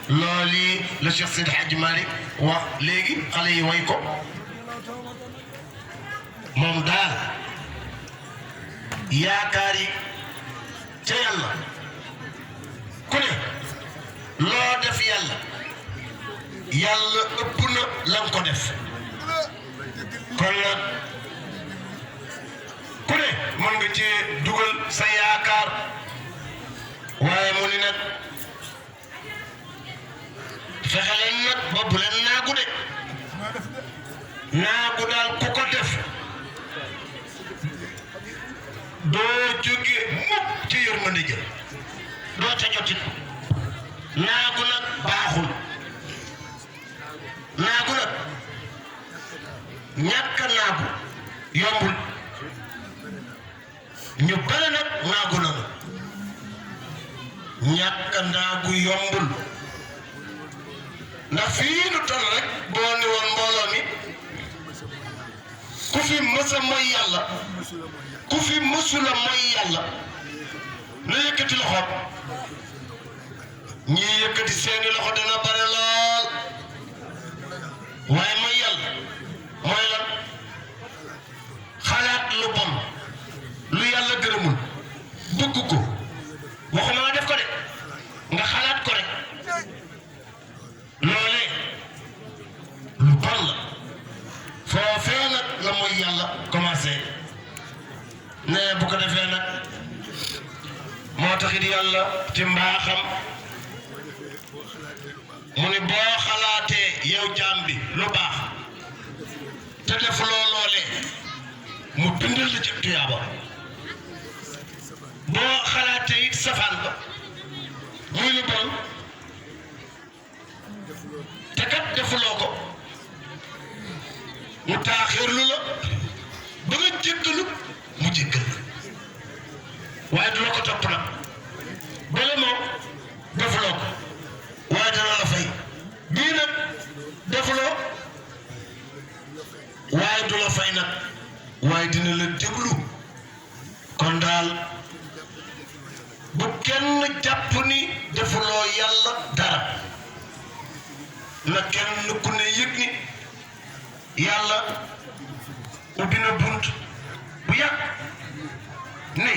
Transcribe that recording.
looli le Cheikh Seydi Hadji Malick wax léegi xale yi way ko moom daal yaakaar yi ca yàlla ku ne loo def yàlla yàlla ëpp na lan ko def kon nag ku ne mën nga ci dugal sa yaakaar waaye mu ni nag fexe leen nag ba bu leen naagu de naagu daal ku ko def doo jóge mukk ci yërmande jël doo ca jotit naagu nag baaxul naagu nag ñàkk a naagu yombul ñu bare nag naagu nanu ñàkk a naagu yombul ndax fii nu toll rek boo ni woon mbooloo mi ku fi mësa mooy yàlla ku fi mësula mooy yàlla na yëkkati loxoom ñii yëkkati seeni loxo dana bare lool waaye mooy yàlla mooy lan xalaat lu bon lu yàlla gërëmul bëgg ko waxuma nga def ko de nga xalaat ko rek loolee lu bon la foofee nag la mooy yàlla commencé ne bu ko defee nag moo taxit yàlla ci mbaaxam mu ni boo xalaatee yow jaam bi lu baax te def loolee mu bindal la ci tuyaaba boo xalaatee it safaan ba muy lu bon te kat defuloo ko mu taaxirlu la ba nga jéggalu mu jéggal waaye du la ko topp nag bale moom defuloo ko waaye dana la fay bii nag defuloo waaye du la fay nag waaye dina la déglu kon daal bu kenn jàpp ni defuloo yàlla dara na kenn ku ne yëg ni yàlla ubbi na bunt bu yàgg ne